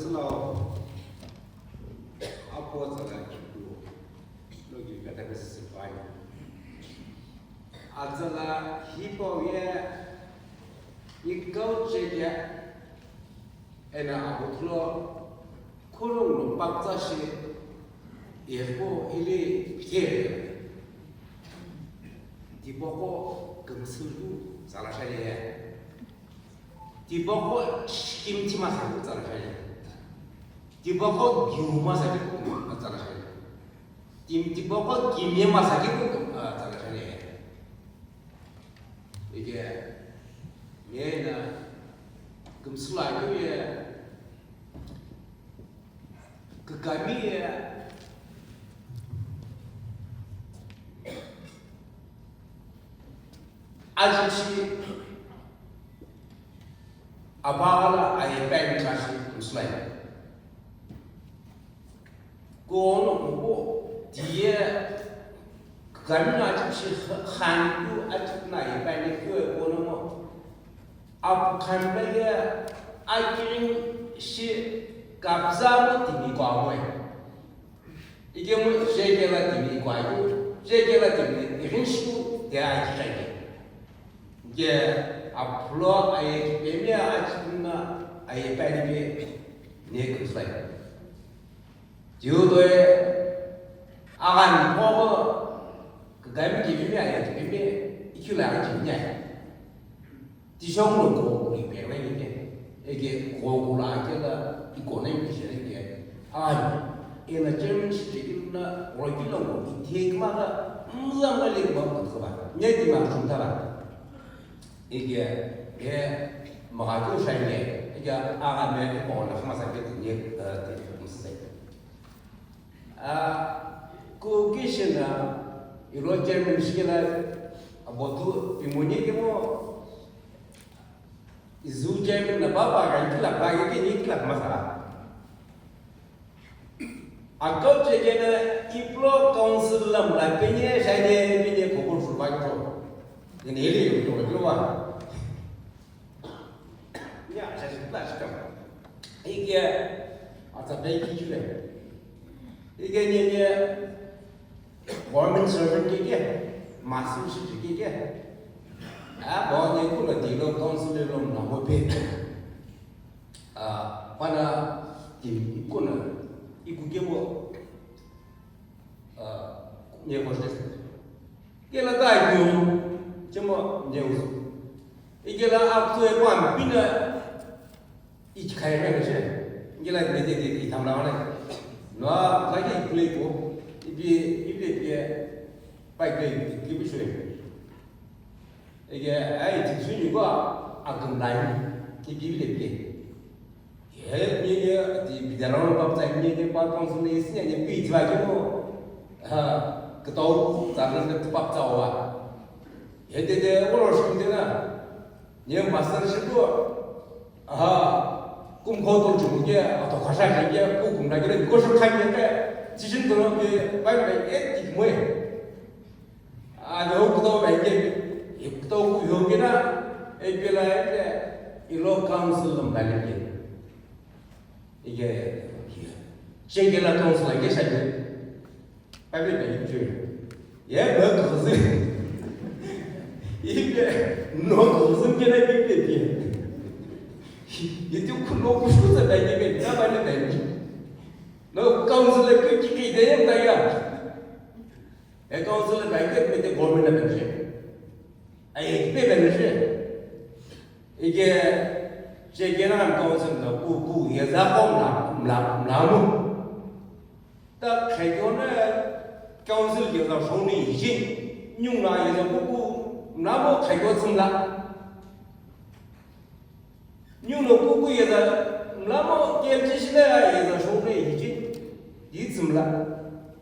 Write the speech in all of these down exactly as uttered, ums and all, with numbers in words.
Silo, apo tsala kipu, logi kata kesi sipai. Atsala hipo ye, ikau chekya, ena abutlo, khulung lo pakta shi, yepo ili pye. Tipoko kemsulu tsala shaliye. Tipoko shikimthi masaku tsala shaliye. Tipoko giu masaku tsala shaliye. Tim tipoko kimye masaku tsala shaliye. Ike, yena, kemsula ye, kekami ye, ajichi, abala aye pen kashi kemsula ye. Kono kubo, diye, kami na ajichi khan ku ajichi na ye pen ku kono mo. Apu khanpe ye akiring shi kabza mo timi kwa mo. Ike mo shekela timi kwa yo, shekela timi ihin shi de aki khanke. Ke aphulo aye kipemi achina aye panipe ne kuslai. Jiu doye aghan kogo kagami kipemi aye kipemi ikila aye kipemi aye. Tishong lo ko ko ipe re ni ke. Eke ko ko la ke la i ko na i ke. Ani ena chairman shi ke na ro ki lo ko i the ma ga mla ma le ma ko ba. Nye ti ma chum ta ba. Eke e ma ga ko shai ne. Eke a ga me ko na ma sa ke ni te ko sai. A ko ki shi na ilo chairman shi ke la a botu pimuni ke mo. Izu chairman na baba ga ikilak ba ke ni ikilak masa. Akau chekena iplo council lam la penye shanye penye kokol sulba kito. Ni ni ri yo to wa. Ya shashi la shikam. Ike ata bai ki chule. Ike nye nye Government servant ke ke, master shi ke ke. A bo ne ku na di lo council lo na mo pe. A pana di ku na i ku ke mo. A ne ko se. Ke la dai ku. Ke mo ne u. I ke la a ku e pa pina. Ichi khai me che, ngila me de de i thamla wale. No, la ki play ko, ibi, ibi de pie, pai play, ki bi shwe. Ege, ai, ti su ni ko, a kum lai, ki bi de pie. Ye, ni ye, ti bi da ro pa ta ni de pa tong su ni si ni bi ti va ki mo. Ha, ka to, ta ni ka pa ta wa. Ye de de, wo lo shi de na. Nye master shi ko, aha, kum kho to chumu ke, ato khasha ke ke, ku kum na ke, ko shu khan ke ke, chishin to ke, bai bai, e, tik mo e. A, yo, ku to bai ke, e, ku to ku yo ke na, e, ke la, e, ke, ilo council lam bai ke. Ike, che ke la council ke sha ke. Bible bai ke. Ye, ba kuzü. Ike, no kuzü ke na ke ke. Ye, ti ku no ku shu za bai ke, na bai ke. No council ke ki ke de ya. E council bai ke, pe te government bai ke. Ai, pe bai ke. Ike, che ke na council na ku, ku, ye za ko mla, mla, mla mu. Ta khaikyo na council ke za shoni yin, nyung na ye za ku, ku, mla mu khaikyo tsum la. Nyung no ku, ku ye za, mla mu ke chi shi na ye za shoni yin, yi tsum la.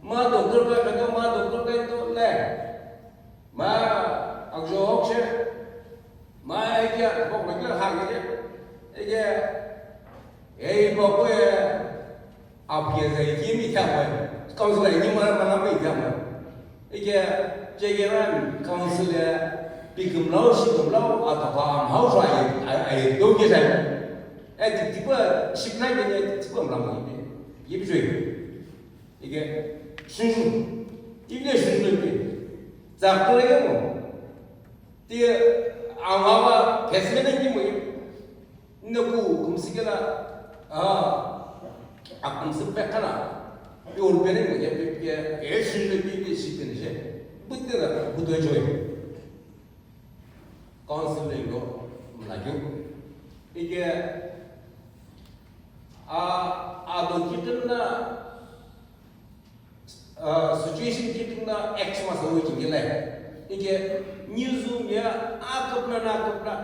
Ma doctor ka, ka, ma doctor ka to le. Ma, akjo hokshe. Ma, ekia, bok na kila ha ke. Eke, ei, bok ko e, apye ze kimi kya mo. Council ni ma, ma, ma, mi kya mo. Eke, che ke ran, council e, pikum lao, shikum lao, ato pa, am, hau, shwa, ai, ai, ai, do ke sai. E, ti, tipa shipna kene, ti, tipa mla mo ipi. Ipi joi. Ike, shunju. Ipi le shunju ipi. Zakto ye mo. Ti, awa wa, pesmene ki mo ipi. Naku, kumsikela. Ah, akumsi pekana. Ipi pene mo ipi, ipi, e, shunju ipi, ipi shipene she. Butte da, buto joi. Council lo mlakeu. Ike, a, ado kitin na, a, situation kitin na X masa wi kingile. Ike, news mia, a, kupna na, kupna.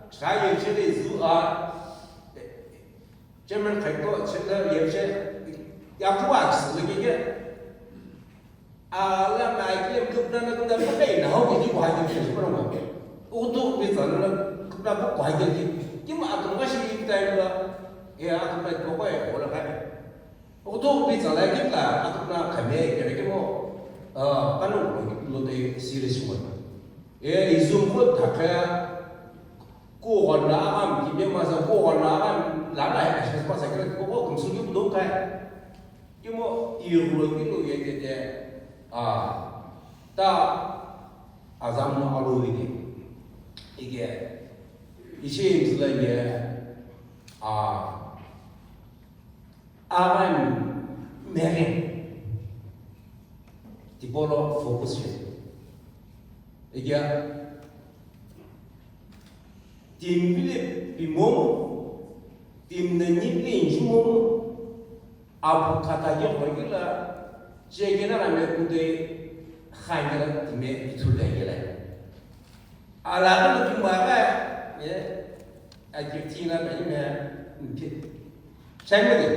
Sa ye chele zu, a, Chairman Khaito, Chairman Yevche, Yakuwa, Slegege. Ala mai kile kupna na kupna na kai na ho ki kwa ki ki kwa ma. Utu mi tsana na kupna bu kwa ki ki. Ki ma atum ka shi time la. E atum ka ko ko e ko la kai. Utu mi tsala ki la atum na kame ke ke mo. Ah, kanu lo te serious mo. E izum ko thakha. Kughana aghamlu kime masa, kughana aghamlu lana he kashes masa kile koko kumsukeu do kai. Kimo irulo kilo yetete, a, ta azamno alo ike. Ike, ishi imsla ye, a, aghamlu mere. Tipolo focus ye. Ike, Timi pile pimomu, timi na nipile injumomu, apu kata ye khwakila, chekena na me kute khanyela time ithulu yela. Ala kulu kimara, ye, akirtina na ime, nte. Chaimede.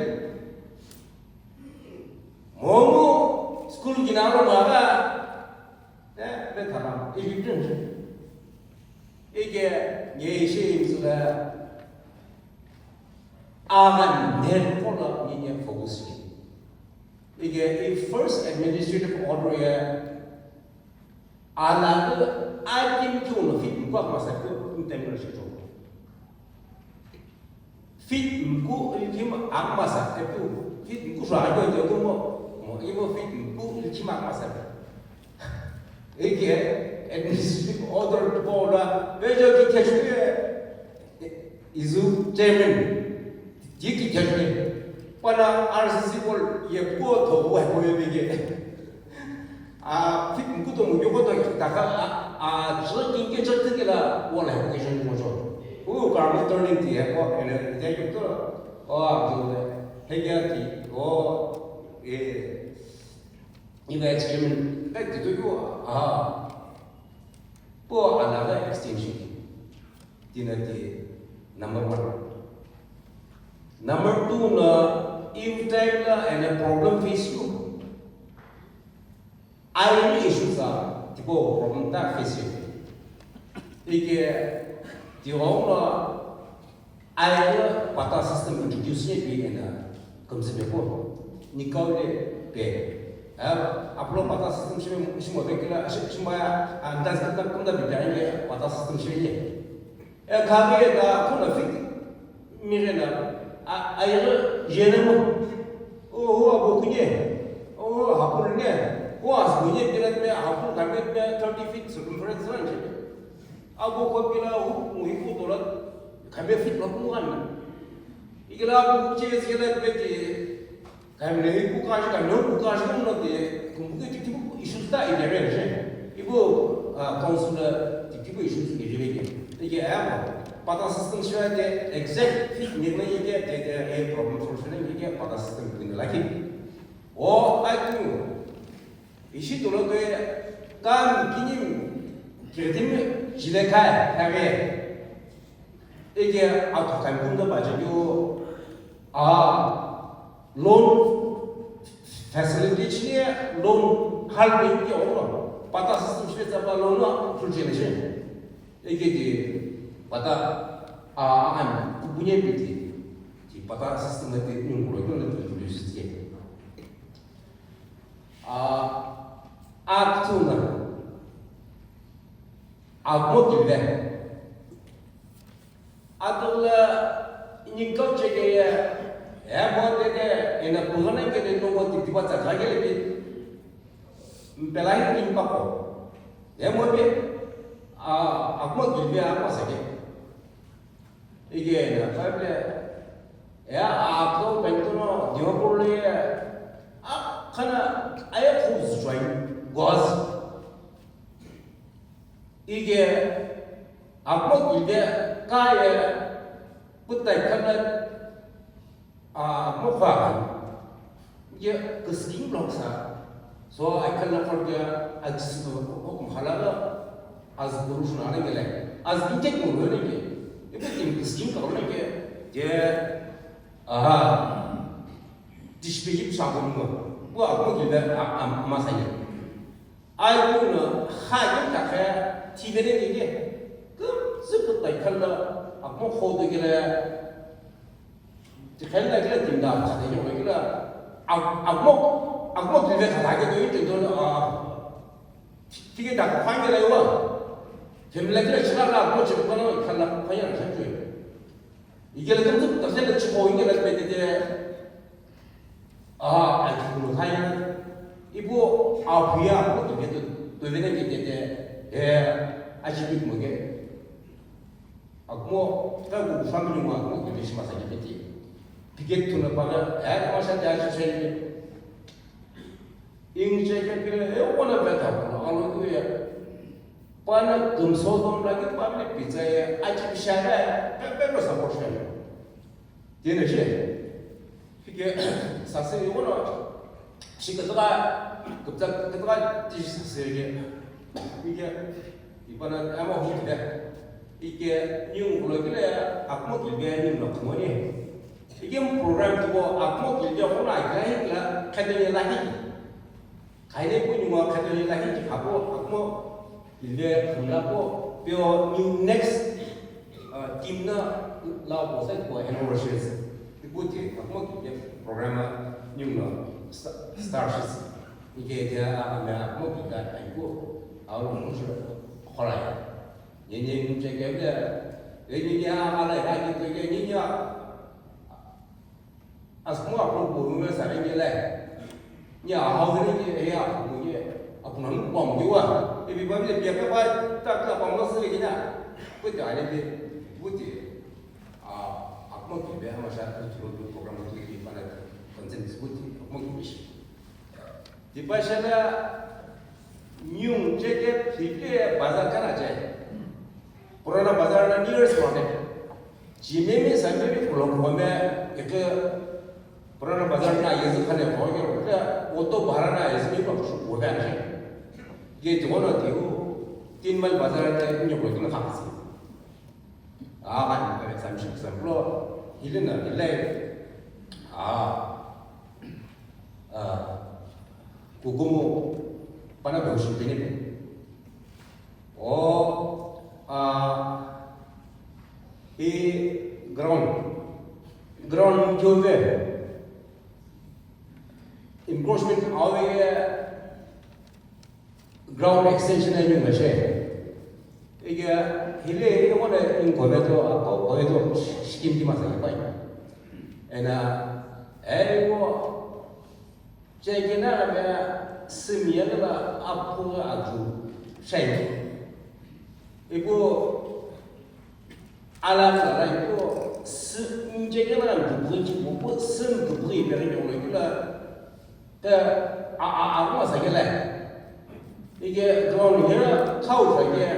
Momu, school kinaro mara, Eh, me tharam, ipi prince. Ike, nge ishi imsula, aghamlu ne kola nge focus ki. Ike, i first administrative order ya, ala ke akim kiuno fit mkwa masa ke, in time na shicho. Fit mku ilkhim akmasa, epu fit mku shwa ajo epu mo, mo, ibo fit mku ilkhim akmasa. Ike administrative order pola, vejo ki keshwe, izu chairman, ye ki keshwe, pana R C C bol ye po to wa ko ye bege. A, fit mku to mu yoko to taka, a, a, zhiki ke zhiki ke la, wala ke zhiki mo zho. U, karma turning ti he ko, ene, te yuk to, o, a, to, he ya ti, o, e, in the experiment, like, to you, a, po another extension. Tina ti number one. Number two na, if time la and a problem face you. Aini issue sa, tipo problem ta face you. Ike, ti wong la, aini pata system introduce ye bi and a, kumse be po. Nikau le pe. A, aplo pata system shime, shimo be kila, shi-, shimo ya, and that's the, kumda be pata system shime ye. E, khaghi ye ta, khuna fit. Mire na, a, ayeghi jene mo. O, o, abo kunye. O, hapul ne. O, as kunye, pila me, hapul kame me, thirty feet circumference range. Abo ko pila, o, o, iku dola, kame fit lo kumu kan. Ikila, abo kuche, sikila, peti, Kamle ipu kaji kamle ipu kaji kumlo te kumbuki tiktipu issues ta ijebe je. Ipu, ah, council la tiktipu issues ijebe je. Ije amo pata system shwa te exact fit nirna ije te te e problem solution ije pata system kunde laki. O aitu ishi tolo te kam kinim kirdim jile kai kage. Ije atu kam kumda baje yo a Loan facility chini loan hal bank ke ono pata system shwe tsapa loan no full chene she. Eke di pata a an kupunye piti di pata system na ti nyung kulo kyo na ti introduce ke. A act na a mo ki le. Atugla Ningkau cheke ye, e mo tete, ena pungana kete nongo titipa tsa kagele pi. Mpela hi kin pako. E mo pi, a, akmo gilbe akmo sake. Ige ena, Bible, e a, akmo bentono, Diokurle, a, kana, aya khuz join, goz. Ige, akmo gilbe, ka ye, putai kana, a, mo kha. Ye, kiskin blok sa. So, I can afford ya, a, kiskin blok, ko, ko, ko, halala, as guru shuna ne gele. As gite ko ne ge. Ibu tin kiskin ka ne ge. Ye, aha. Tishpejip sa ko mo. Bu akmo gilbe, a, a, ma sa ye. Ai kung no, ha, kin ta kha, ti bene ni ke. Kum, zu ku tai khan lo, akmo kho do ke le. Ti khan la ke le tim da, kha de yo ke le. Ak-, akmo, akmo ti le kha da ke do, ti do, a. Ti ke da kha nge la yo wa. Tem la ke le chira la, akmo chi ko no, khan la, kha ya, kha ju. Igele tumtu tasele chipo igele petete. Ah, ai kulu kaya. Ipo apuya ko tuke tu, tu vene petete. Eh, achipi mo ke. Akmo, ka ku family mo akmo ke bishma sa ke peti. Piket tu na paga, eh, ma sa ja chi chai. Inche ke kire, e, wala beta, alo kuya. Pana tumso dom lagi, pamle pizza ya, achi bishara, pe, pe, no support shana. Tiene che. Fike, sase, wala, shika zaga, kapta, kapta, tishi sase ke. Fike, ipana, ama hukita. Ike, yung ulo kile, akmo kilbe, yung no kumoni. Ikim program tubo akmo kilde khona ikai kila khatene lahi. Kaine pu nyuma khatene lahi ki phabo akmo kilde khumla po peo new next, uh, team na la po sai po anniversaries. Ipu ti akmo kilde program nyuma sta-, starship. Ike dia ame akmo kilde aipo. Au mo sure. Khora ya. Nini nche kevle, e nini a ala ha ki to ye nini a. Asmo apu bu ngi sa ngi le. Ni a hau ni ni e a bu ni. Apu nan bom di wa. E bi ba ni pia ka ba ta ka ba mo se ni na. Ku ta ni bi bu ti. A, akmo ki be ma sha ku tu program tu ki pa na consent bu ti. Akmo ki bi shi. Tipashana nyung cheke phike bazar kana che. Purana bazar na nearest market. Jimemi samemi kulong kome eke purana bazar na yezi khane ko ke ke auto bhara na yezi ni ko ko ba che. Ye to no tiu tin mal bazar te nyo ko na khasi. Ah, kan example, example, hilena, hilai. Ah, ah, kukumu, pana doshi pini. Oh, ah, hi ground, ground jove, encroachment awe, ground extension ayu ngashe. Ege hile ege wala in goveto apo goveto scheme di masa ipai. Ena ego chegena me simiya la apo aju shai. Ego Ala ala iko si nje ke na dubu ki bubu si dubu ipe ke nyolo kila. Te a a a ma sa ke le. Ike ground here kau sa ke.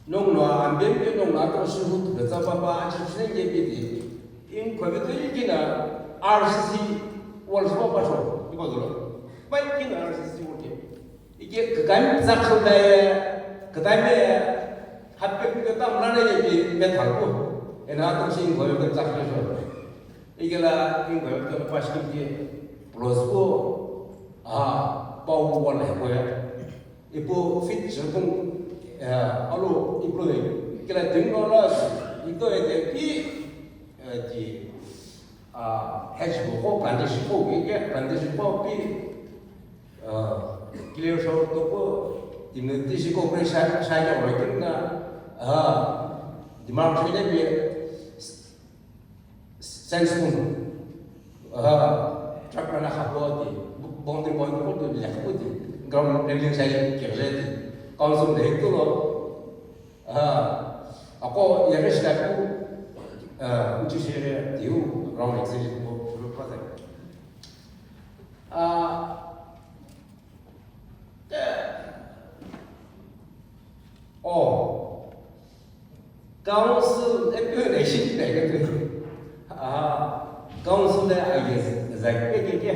Nong no ambem ke nong ato si hu tu ke sa papa a chi chi nge ke di. In ko ke to ikina R C C wall so pa so. Ibo dolo. Pai kina R C C wall ke. Ike kakami pizza khanda ye, kakami ye, hape kuke ta mlana ye ki me thalko. Ena ato si ingo yo pizza khanda so. Ike la ingo yo to pas ki ki plus ko, ah, pau wala ko ya. Ipo fit sirkung, eh, alo ipo le. Ike la tingo la, ito ete pi, eh, ti, ah, hedge ko plantation ko, ike plantation ko pi, Ah, clear short to ko, timi tishi ko pre sha, sha ya ora kin na, ah, demand shile bi, Sandstone, aha, truck rana khapu ti, boundary point ko tu lekha pu ti, ground leveling sai keghe ti, council le tu lo, aha, ako yare shita ku, ah, uchi shire tiu ground exit ko, ko pa ta. Ah, oh. Council, eh, pure nation pe ke tu. Ah, council le aye zak pe ke ke.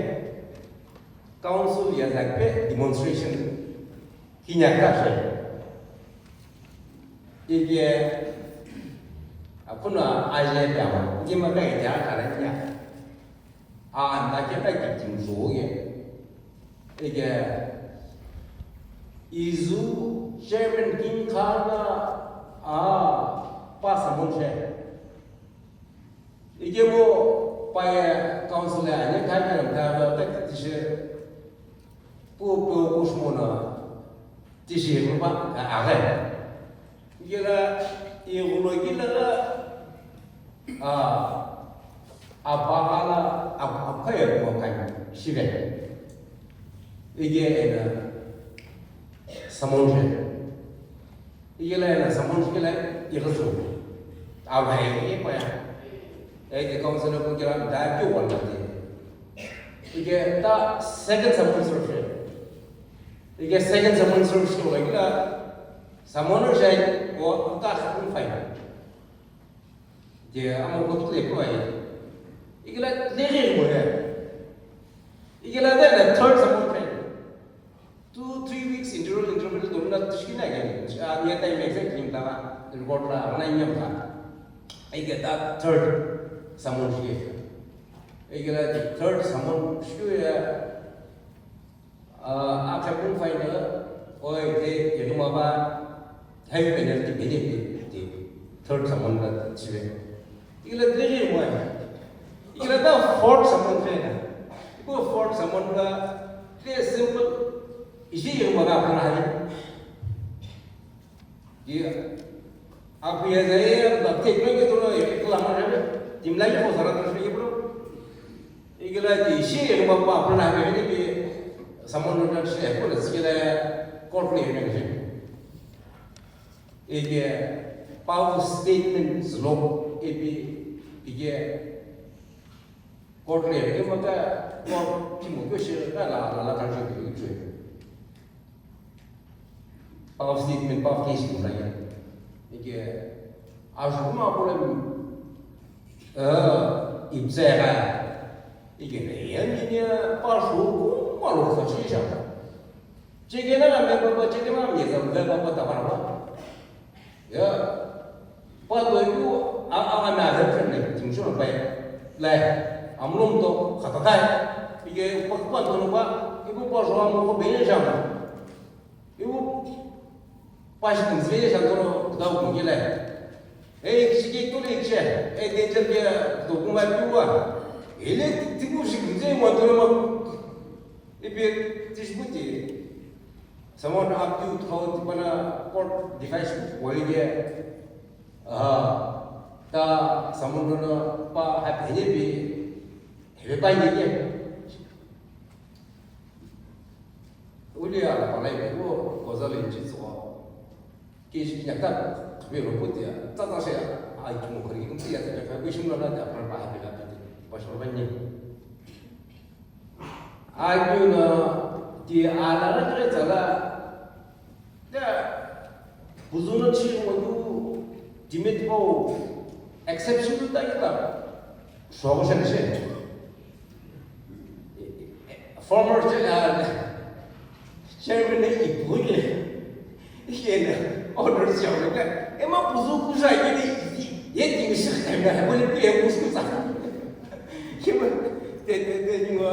Council ya zak pe demonstration kinya ka she. Ike, apuna aje pe ama. Ike ma ka ija ka la nya. Ah, na ke ta ki tim zo ye. Ike, izu chairman king khan, ah, pa summon she. Ike mo pa ye council ya ne khan ya ta ta ti she. Pu pu kushmona. Tishi rupa aghe. Gila ighulo gila la, ah, apaghala ap-, aphaye mo kai shive. Ige ena summon she. Ige la ena summon she la ighulo. Aghe e paya. Ege council ko gila da kyu wala de. Ige ta second summon she. Ike second summon service lo ike la summon jai o ta khun fai. De amo ko tu le ko ai. Ike la le ge mo ya. Ike la da third summon fai. Two, three weeks interval, interval do na tishkina ge. Ah, ya time exact lim ta record la na nyam ta. Ike ta third summon shi. Ike la third summon shi ya. Ah, a captain final, oi, te, yenu maba, heavy penalty bini, te, third summon la chive. Igla three mo. Igla ta fourth summon pe na. Iku fourth summon la, te simple, isi yenu maba apna hai. Iya. Aku ya saya, tapi tekno gitu loh, ya, itu lama kan. Tim lagi mau sarat terus lagi, bro. Igila di shi, yang bapak pernah ini di, someone udah shi, aku dah sekila court ni ini. Ige, power statement zlo, ipi, ige, court ni, ini maka, court, timo kyo shi, la, la, la, la, kan shi, gitu, gitu. Power statement, power case mo lagi. Ike, ashu kuma problem, eh, ibse ka. Ike ne, yan ni ya, pa shu kuma lo sa chi sha. Chike na me pa, chike na me sa, me pa, pa ta pa. Ya. Pa to yu, a, a, a, na, re, re, re, tim shu pa. Lai, amlom to, khata tai. Ike, pa, pa to pa, ibu pa shu mo ko be sha. Iwu pashi kumsile ye sha toro kuta kumkile. E ikshi ke tuli ikshi. E danger ke to kuma piwa. Ele tiku shi kumse mo toro mo. Ipi tishbuti. Someone up to thought pana court device wali ke. Ah, ta someone no pa ha phene bi. Hebe pa ye ke. Uli ala palai ko kozalo inchi tsuwa. Kishi kinyakta khabe ro putia, tsatsa she a kimo khori kumsi ya tsaka khabe shimla na da pra pa ha pila piti. Pa shimla ni. Ayu na ti ala na tre tsala. Da buzuno chi mo yu dimit po exception tu ta ita. Shogo shen she. Former chair, uh, chairman ne ipu ke, iye ne order siya ka, ema puzu kuza ye ne, ye ti mi shi ka na, mo ne pu ye kuzu kuza. Kima, te, te, te, ni wa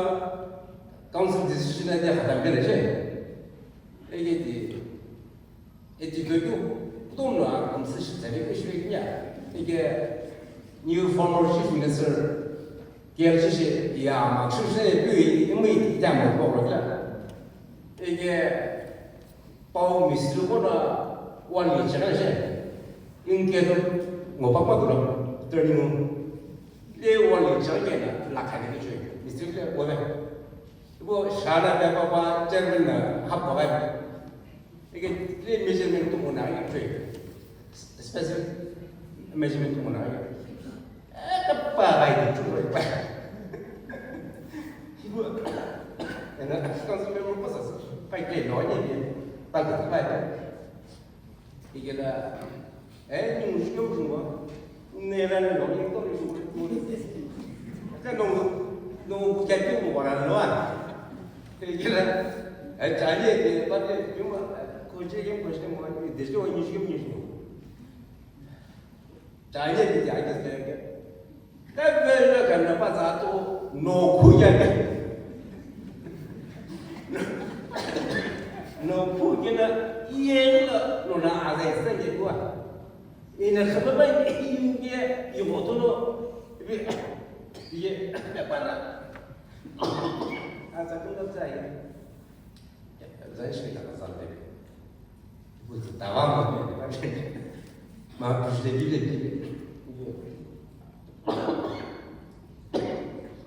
council decision na dia khatam bere che. Ege ti, Eti kyo kyo, kutomo no a kumsü shi tsale kyo shi kya. Ike new former chief minister, K L C C, ya, ma, shi shi ne pyo i, i, mu i, i, ta mo ko ro kya. Ike pau misri ko na, wali chaka she. Inke to, ngo pa pa to, turning. Le wali Jagena la khani ke choi. Mistake le wala. Ibo shana pe papa chairman na hap bagai. Eke le measurement to mona ke choi. Special measurement to mona ke. Eh, ka pa gai de choi pa. Ibo. Ena council member pa sa. Pa ke no ni ni. Pa ka pa. Ikela, eh, ni mushkil mushkil ma. Ne ra ne lo ni to ni mushkil. Ka no, no, ka ti mo ra lo a. Ikela, eh, chali ke, pa ke, yuma, ko che ke mushkil ma, de jo ni mushkil mushkil. Chali ke, chali ke. Ka velo ka na pa za to no khu ya ke. No khu ke na ye la no na a zai san ke kwa. Ina khaba ba ye ye ye mo to no. Bi ye pa na. A za ko na za ye. Zai shi ka zan de. Bu zi dawa mo de. Ma bu zi de de.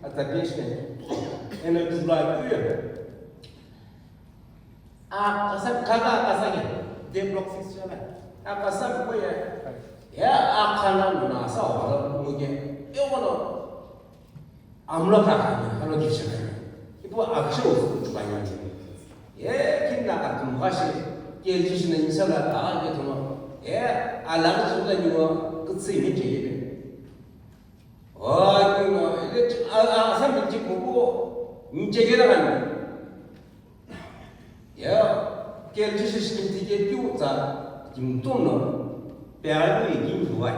Ata pesh ne. Eno tu la ku ya. A kasa ka ka kasa ke. De block fix ya. A kasa ko ya. Ya a kana na sa wa mo ke. E ko no. Amlo kakani, alo kishakani. Ipu aksho usu chukanyani. Ye, kinna katumkashi, kelchi shina insala kaga ke tuno. Ye, alaga sula niwa, kutsi mi cheyebe. O, kino, ile, a, a, asa mi chipuku, mi cheyebe kani. Ye, kelchi shishkin tike piu tsa, kimtuno, pe alu ikin juwai.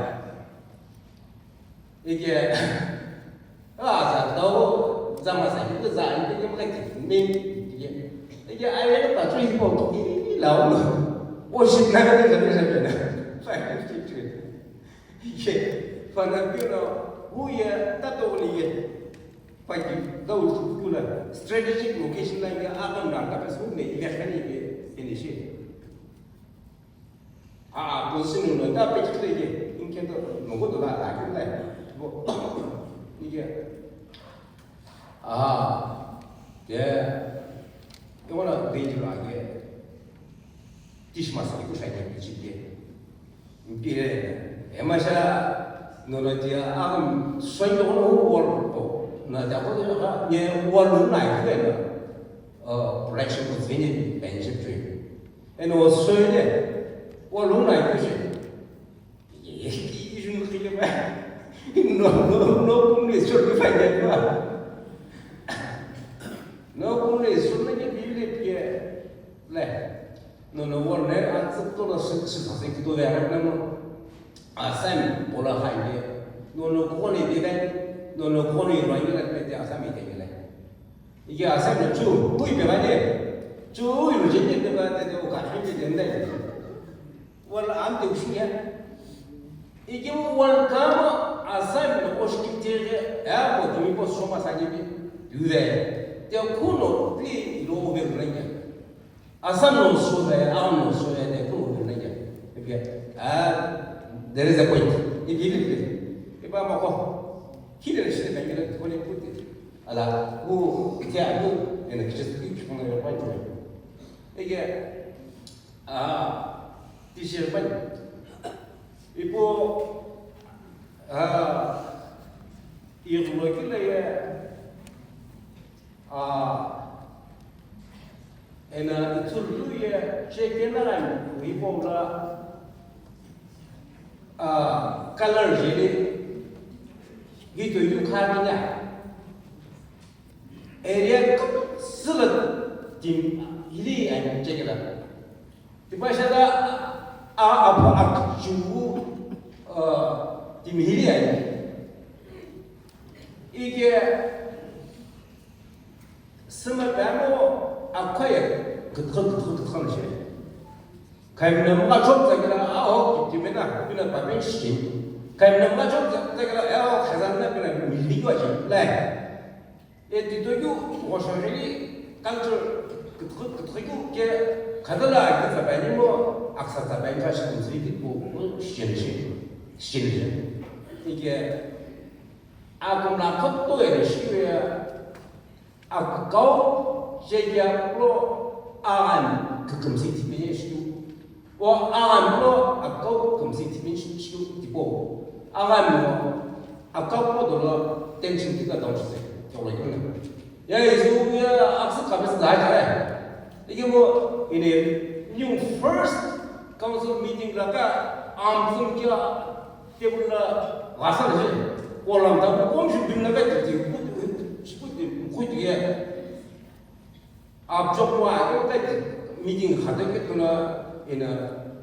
Ike, a, za, tau, za ma sa, ike, za, ike, ike, ike, ike, ike, aye, ta, chu, ipo, ike, ike, lau, no. O, shi, na, na, na, na, na, na. Fa, ike, ike, ike. Ike, fa, na, pi, no, hu, ye, ta, to, ni, ye. Fa, ki, da, u, chu, ku, la, strategic location, la, ike, a, ka, na, ta, ka, su, ne, ike, ka, ni, ike, ike, ni, shi. A, a, position no ta pe kile ke, inke to, no go to la, la ke la. Bo. Ni ke. A. Ke. Ke wala danger a ke. Tishma sa ku sa ke chi ke. Ni ke. E ma sha, no no dia, a, so yo no wor ko. Na da ko ha, ye wor no na ke na. Uh, protection ko zini pension tree. Eno Australia, wa luna ikushi. Ye, ijun khile ba. No, no, no, kumne sure to find that ba. No, kumne sure na ke bile ke. Le. No, no, wa ne, a tsuk to la sik, sik, sik, to le, no, no. Assam, bola khai le. No, no, kone de, no, no, kone, no, ni la, te, Assam, te, le. Ike Assam no chu, hui pe gani. Chu, hui ro jeni pe ba te, te, o ka, hui pe jeni dai. Wala am te ushi ya. Ike mo wala kama Assam no oshki te ge, ya ko tumi ko soma sa ni bi. Yu de. Te kuno, pli, ro ve ro ya. Assam no so ya, am no so ya, te kuno ve ro ya. Ike, ah, there is a point. Ike, ike, ike. Ipa ma ko. Kile shi de, kile, ko ni puti. Ala, ku, ite anu, ena kichis ki chukuna yo pancho. Ege, ah, tishir pan. Ipo, ah, ikhlo kila ye, ah, ena itsul lu ye, chekena ran, ipo la, ah, color jeli, gito yu khamina. Area sila tim hili ani chekela. Tipa shada a, a, a, a, chu, uh, tim hili ani. Ike sima pamo akhaya kutkhon, kutkhon, kutkhon shi. Kaimna mga chok tsakila, a, ho, kimena, pina papen shi. Kaimna mga chok tsakila, a, ho, khazanna pina mildi kwa shi. Lai. E tito kyu ngosho hili culture kuthu, kuthu kyu ke khadala akitsa bani mo aksa tsa bani ka shi kumsi ki ku, ku shin shin, shin shin. Ike, Akumla khutu ere shiye, akukau shekia lo aghami kükümsü tipini shitu. O aghami lo akukau kükümsü tipini shitu tipo. Aghami lo akukau lo dolo tension tika down shise. Tolo yona. Ya isu ya aksu kabes da jare. Ikimo ine new first council meeting la ka amsum kia Table la ghasa la je, kolam ta kom shu bim na ka ti ti, ku ti, ku ti, ku ti ye. Ab chok wa, ka ti, meeting khata ke tuna, ina,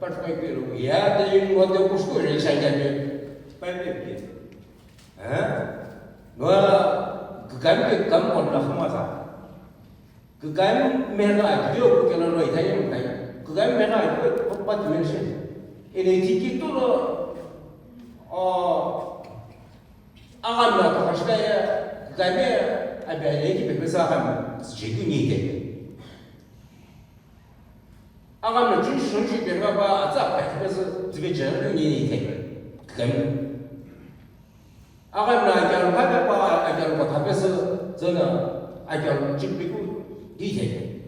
part five ke lo, ya, te yung wa te kushku re sha ya ne, pa ne ke. Ha? No, kagam ke kam kon na khama sa. Kükami megha akeu kukela lo ithai mkhai. Kükami megha akeu pa dimension. Ene tiki tulo, o, aghami la tokashita ye, kükami abi aye ki pepe sa aghami, jeku ni ite. Aghami la chun shun shi pepe pa atsa pa ki pepe sa, zive jeku ni ite. Kükami. Aghami na akyalü kha pe pa akyalü kotha pesü züna akyalü chikpiku dithe.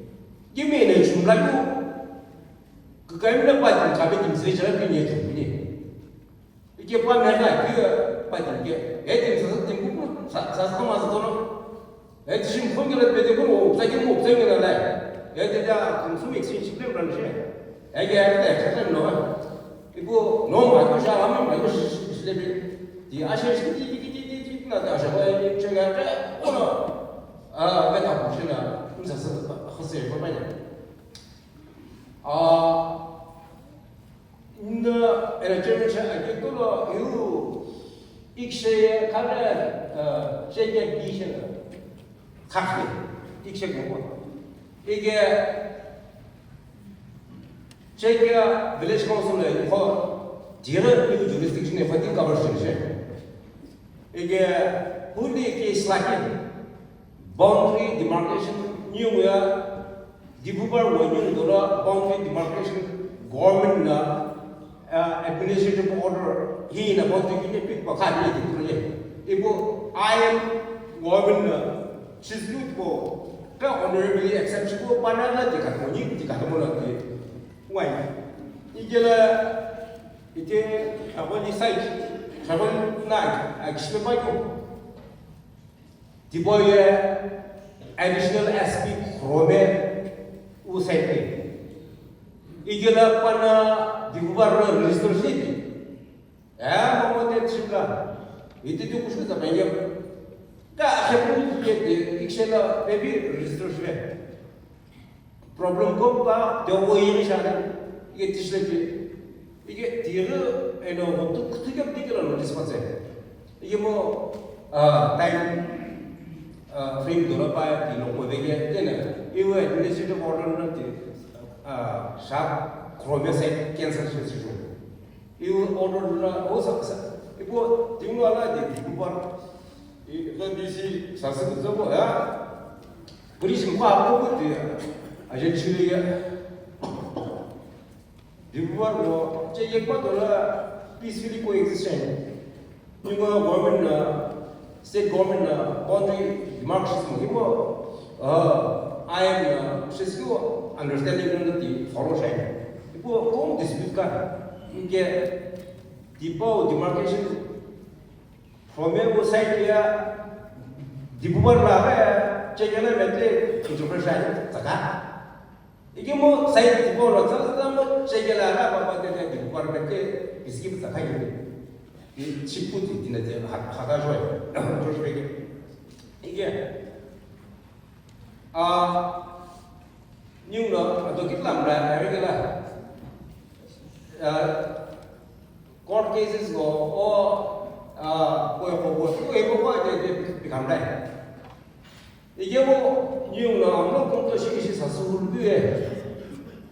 Kimi ene chumla yu kükami na pa tim khape tim züve chara pini ye chum pini. Ike pa mena kyu pa tim ke. E tim sasa tim kuku sa sa sa ma zütono. E tishim khon kela pete ko mo upsa ki mo upsa ngena lai. E te ja kum sum exchange plan ran she. E ke e te extra no. Ipo no ma ko sha ma ma ko shi shi le bi. Di a she shi ti ti ti ti ti na da sha ko e che ga ta. Ko no. A ga ta ko shi na. Kum sa sa ko se ko ba ya. A Nda ena chairman sha ake tolo iu iksheye kare, eh, cheke bishe na. Khakhe, ikshe kongko. Ike cheke village council le ikho dire iu jurisdiction e khati cover shi she. Ike huli case lake boundary demarcation niu ya Diphupar wo niu dolo boundary demarcation government na, uh, administrative order hi na boundary kine pick pa kha ni di tule. Ipo I am government na dispute ko ka honorably accept ko pa na na di ka ko ni di ka mo na di. Why? Igela ite ako ni site, ako na, a kishme pa ko. Tipau ye additional S P khrome u site. Igela pana Diphupar lo register shi. Eh, mama te chimla. Iti tu kushku sa penge. Ka akhe pu ye de ikshela baby register shi. Problem ko pa de wo yiri shana. Ike tishle ki. Ike tiri eno hotu kutu ke dikela notice pa se. Ike mo, ah, time, ah, frame dora pa ti no ko de ke tena. Iwe administrative order na ti, ah, sharp chrome se cancel se se. Iwe order na o sa sa. Ipo tingo ala de di pa. I ka D C sa sa ko ya. Puri sim ko apo ko de. Aje chiri ya. Diphupar lo che yekpa dola peacefully coexist shiani. Ningu government na, state government na boundary demarcation mo himo, uh, I am na, shisku understanding na di follow shiani. Ipo kong dispute ka, inke Diphupar demarcation from your side ya, Diphupar la ka ya, che yena mete, interpret shiani, tsaka. Ikemu side tipau lo tsala tsala mo chekela ra papa tete tipau pete pisiki pisa khayu. Ti chipu ti tina te haka joy. Josh peke. Ike. Ah, niu no adokit lam ra regular. Ah, court cases go o, ah, ko ko ko ko ko ko te te pikam ra. Igemu niu no amlo kumto shi ishi sasü hulu ye.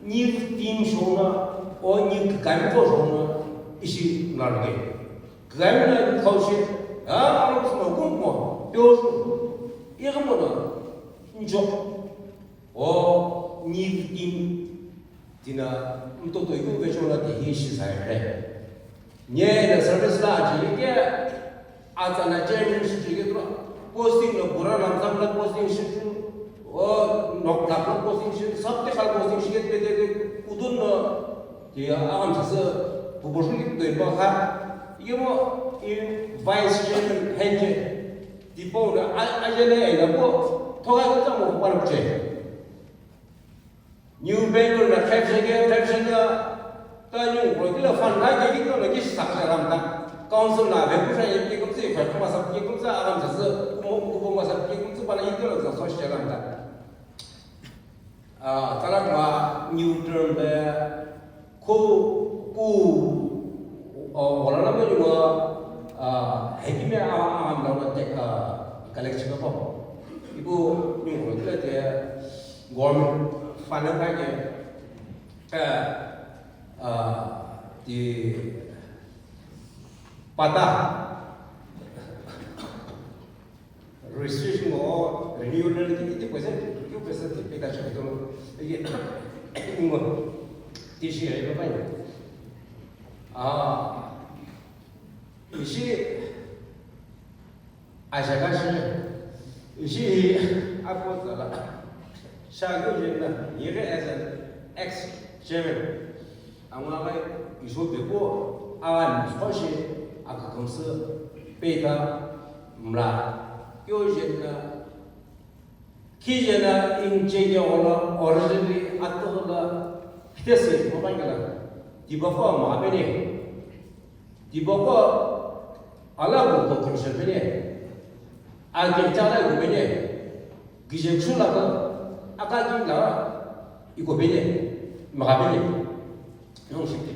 Niu team shona, o niu kikami ko shona, ishi nalge. Kikami na khau shi, a, amlo kuma kumko, pyo shu. Igemu no, njo. O niu team, tina, mtoto iku vechona te hi ishi sa re. Nye na service la aji ke, Atsala chairman shichekethu, posting no Bura Ramzan la posting shichu, o Noknak la posting shichu, sabti khala posting shikethu pete kudun no, ti aghamsasü pupushuli toi pa kha, yemo i vice chairman henche, tipo na ajele ena po, thoga kutsa mo pa che. New Bangalore na khepsheke, khepsheke, ta yung ko kila fund la ke kito na kishi sakha ram ta. Council na be kusha ye ke kumsi, fa kuma sa ke kumsi, aram sa se, kuma kuma sa ke kumsi, bana ito la sa so shi ram ta. Ah, tala ma new term de ko ku, oh, wala na mo yung, ah, hekime a, a, am na te, ah, collection ko. Ibu yung ko kila te, government fund pa ke, eh, ah, ti pata registration mo renewal na ki ti pesa, ki pesa ti peta cha to. Ye ngo ti shi ai pa. Ah, ishi Aja kashi, ishi hi apo tsala, shagyu jena, yeghi as an ex chairman, angwa gai isho beko, awa nisho shi, akakamsü, peita, mla, kyo jena, ki jena, inche ke ola, originally, atola, kitese, mabangala, tibako, mabene, Tibako ala ko ko kümshe pene. Akemcha la ko pene. Gije chula ko aka ki la iko pene. Maga pene. Nong shikte.